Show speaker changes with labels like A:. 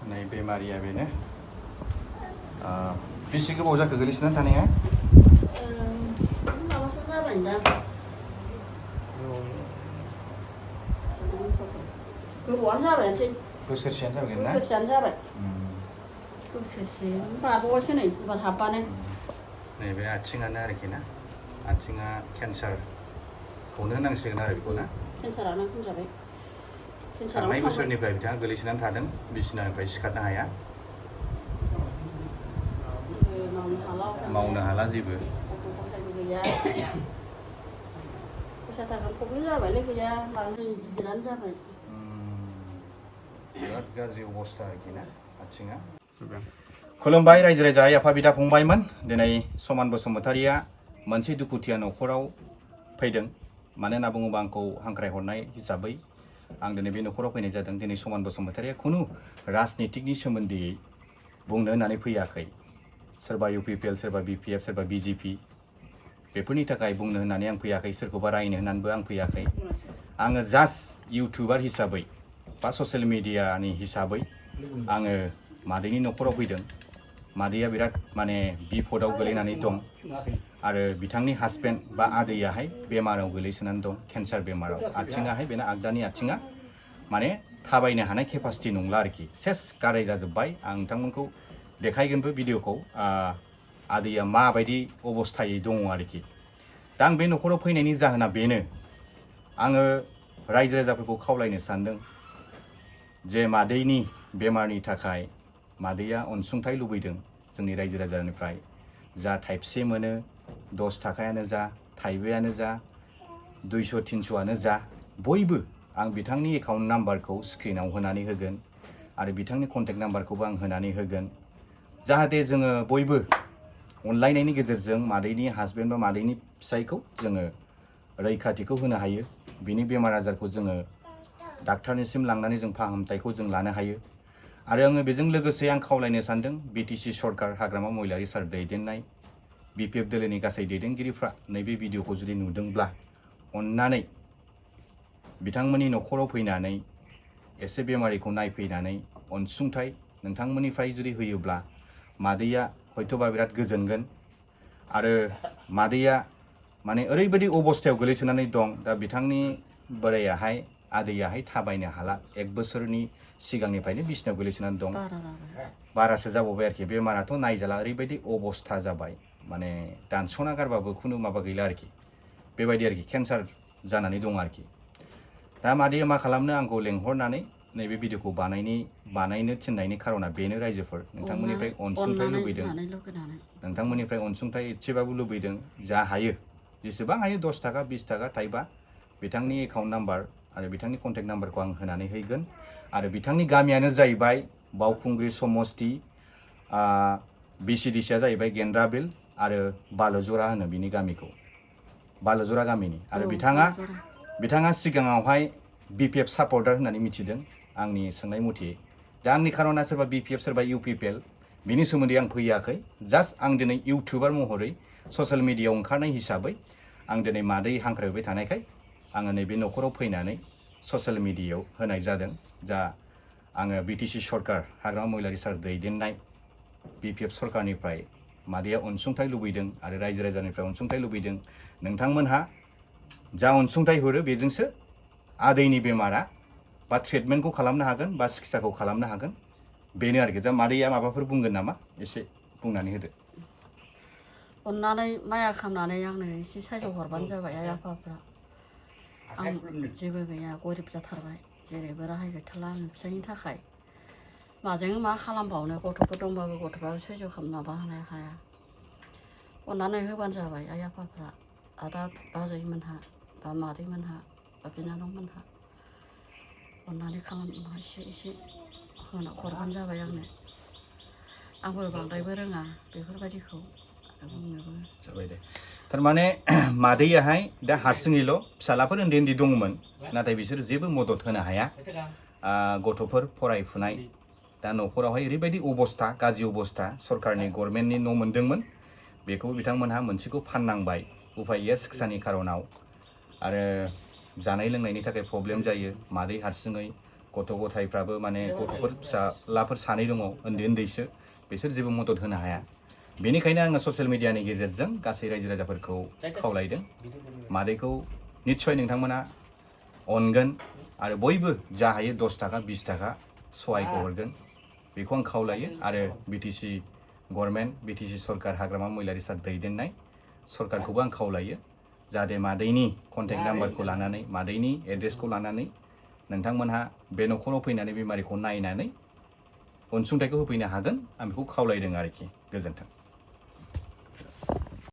A: नै बेमारिया बेनो बेसे गोबाव जाखो गोलैसोनानै थानाया?
B: माबासो जाबाय दा गोबावानो जाबायानोसै
A: बोसोरसेयानो जाबाय ना?
B: बोसोरसेयानो जाबाय बोसोरसे बारबावासो नै एबार हाबबानो
A: नैबे आथिङानो आरोखि ना आथिङा केन्सारखौनो होनांसिगोन आरो बेखौ ना
B: केन्सारानो होनजाबाय
A: थांनाय बोसोरनिफ्राय बिथाङा गोलैसोनानै थादों बिसिनानिफ्राय सिखारनो हाया मावनो हाला जेबो
B: गथ' गथायबो गैया फैसा थाखा प्रब्लेम जाबायलै गैया लांनो गिदिरानो जाबाय
A: बिराद गाज्रि अबस्था आरोखि ना आथिङा खुलुमबाय रायजो राजा आइ आफा बिदा फंबायमोन दिनै समान बसुमतारिया मोनसे दुखुथिया न'खराव फैदों मानो होनना बुङोबा आंखौ हांख्रायहरनाय हिसाबै आं दिनै बे न'खराव फैनाय जादों दिनै समान बसुमतारिया खुनु राजनितिकनि सोमोन्दै बुंनो होननानै फैयाखै सोरबा UPPL सोरबा BPF सोरबा BJP बेफोरनि थाखाय बुंनो होननानै आं फैयाखै सोरखौबा रायनो होननानैबो आं फैयाखै आङो जास्ट इउटुबार हिसाबै बा ससियेल मिडियानि हिसाबै आङो मादैनि न'खराव फैदों मादैया बिराद माने बिपदआव गोलैनानै दं आरो बिथांनि हासबेन्ड बा आदैयाहाय बेमाराव गोलैसोनानै दं केन्सार बेमाराव आथिङाहाय बेना आगदानि आथिङा माने थाबायनो हानाय केपासिटि नंला आरोखि सेस गाराय जाजोब्बाय आं नोंथांमोनखौ देखायगोनबो भिडिअखौ आदैया माबायदि अबस्थायै दङ आरोखि दा आं बे न'खराव फैनायनि जाहोना बेनो आङो रायजो राजाफोरखौ खावलायनो सानदों जे मादैनि बेमारनि थाखाय मादैया अनसुंथाइ लुबैदों जोंनि रायजो राजानिफ्राय जा थाइबसे मोनो 10 थाखायानो जा थाइबायानो जा 200 300आनो जा बयबो आं बिथांनि एकाउन्ट नाम्बारखौ स्क्रिनाव होनानै होगोन आरो बिथांनि कन्टेक्ट नाम्बारखौबो आं होनानै होगोन जाहाथे जोङो बयबो अनलायनायनि गेजेरजों मादैनि हासबेन्ड बा मादैनि फिसायखौ जोङो रैखाथिखौ होनो हायो बिनि बेमार आजारखौ जोङो डाक्टारनिसिम लांनानै जों फाहामथायखौ जों लानो हायो आरो आङो बेजों लोगोसे आं खावलायनो सानदों BTC सरकार हाग्रामा महिलारि सार दैदेननाय BPF दोलोनि गासै दैदेनगिरिफ्रा नैबे भिडिअखौ जुदि नुदोंब्ला अन्नानै बिथांमोननि न'खराव फैनानै एसे बेमारिखौ नायफैनानै अनसुंथाइ नोंथांमोननिफ्राय जुदि होयोब्ला मादैया हयथ'बा बिराद गोजोनगोन आरो मादैया माने ओरैबायदि अबस्थायाव गोलैसोनानै दं दा बिथांनि बोरायाहाय आदैयाहाय थाबायनो हाला 1 बोसोरनि सिगांनिफ्रायनो बिसिनायाव गोलैसोनानै दं बारासो जाबावबाय आरोखि बेमाराथ' नायजाला ओरैबायदि अबस्था जाबाय माने दानस'ना गारबाबो खुनु माबा गैला आरोखि बेबायदि आरोखि केन्सार जानानै दं आरोखि दा मादैया मा खालामनो आंखौ लेंहरनानै नैबे भिडिअखौ बानायनो थिननायनि खारना बेनो रायजोफोर नोंथांमोननिफ्राय अनसुंथाइ लुबैदों नोंथांमोननिफ्राय अनसुंथाइ एसेबाबो लुबैदों जा हायो जेसेबां हायो 10 थाखा 20 थाखा थाइबा बिथांनि एकाउन्ट नाम्बार आरो बिथांनि कन्टेक्ट नाम्बारखौ आं होनानै हैगोन आरो बिथांनि गामियानो जाहैबाय बावखुंग्रि समस्ति BCDCआ जाहैबाय गेन्द्राबिल आरो बालजरा होनो बिनि गामिखौ बालजरा गामिनि आरो बिथाङा सिगाङावहाय BPF सापर्टार होननानै मिथिदों आंनि सोंनाय मथे दा आंनि खारना सोरबा BPF सोरबा UPPL बिनि सोमोन्दै आं फैयाखै जास्ट आं दिनै इउटुबार महरै ससियेल मिडियायाव ओंखारनाय हिसाबै आं दिनै मादै हांख्रायबाय थानायखाय आङो नैबे न'खराव फैनानै ससियेल मिडियायाव होनाय जादों जा आङो BTC सरकार हाग्रामा महिलारि सार दैदेननाय BPF सरकारनिफ्राय मादैया अनसुंथाइ लुबैदों आरो रायजो राजानिफ्राय अनसुंथाइ लुबैदों नोंथांमोनहा जा अनसुंथाइ हरो बेजोंसो आदैनि बेमारा बा ट्रिटमेन्टखौ खालामनो हागोन बा सिकित्साखौ खालामनो हागोन बेनो आरोखि दा मादैया माबाफोर बुंगोन नामा एसे बुंनानै होदो
B: अन्नानै माया खालामनानै आंनो एसे सायज हरबानो जाबाय आइ आफाफ्रा आं जेबो गैया गरिब जाथारबाय जेरैबो राहाय गैथारला आंनि फिसायनि थाखाय माजों मा खालामबावनो गथ'फोर दंबाबो गथ'फ्राबो सैज' खालामना माबा होनो हाया अन्नानै होबानो जाबाय आइ आफाफ्रा आदा बाजैमोनहा बा मादैमोनहा बा बिनानावमोनहा अन्नानै एसे हरबानो जाबाय आंनो आंबो बांद्रायबो रोङा बेफोरबायदिखौ बुंनोबो
A: जाबाय दे थारमाने मादैयाहाय दा हारसिङैल' फिसालाफोर उन्दै उन्दै दंमोन नाथाय बिसोर जेबो मदद होनो हाया गथ'फोर फरायफुनाय दा न'खरावहाय ओरैबायदि अबस्था गाज्रि अबस्था सरकारनि गभर्नमेन्टनि न' मोनदोंमोन बेखौ बिथांमोनहा मोनसेखौ फाननांबाय उफाय गैया सिकित्सानि खारनाव आरो जानाय लोंनायनि थाखाय प्रब्लेम जायो मादै हारसिङै गथ' गथायफ्राबो माने गथ'फोर फिसालाफोर सानै दङ उन्दै उन्दैसो बिसोर जेबो मदद होनो हाया बेनिखायनो आङो ससियेल मिडियानि गेजेरजों गासै रायजो राजाफोरखौ खावलायदों मादैखौ निस्सय नोंथांमोना अनगोन आरो बयबो जा हायो 10 थाखा 20 थाखा सहायखौ हरगोन बेखौ आं खावलायो आरो बिटिसि गभर्नमेन्ट बिटिसि सरकार हाग्रामा महिलारि सार दैदेननाय सरकारखौबो आं खावलायो जाहाथे मादैनि कन्टेक्ट नाम्बारखौ लानानै मादैनि एड्रेसखौ लानानै नोंथांमोनहा बे न'खराव फैनानै बेमारिखौ नायनानै अनसुंथाइखौ होफैनो हागोन आं बेखौ खावलायदों आरोखि गोजोन्थों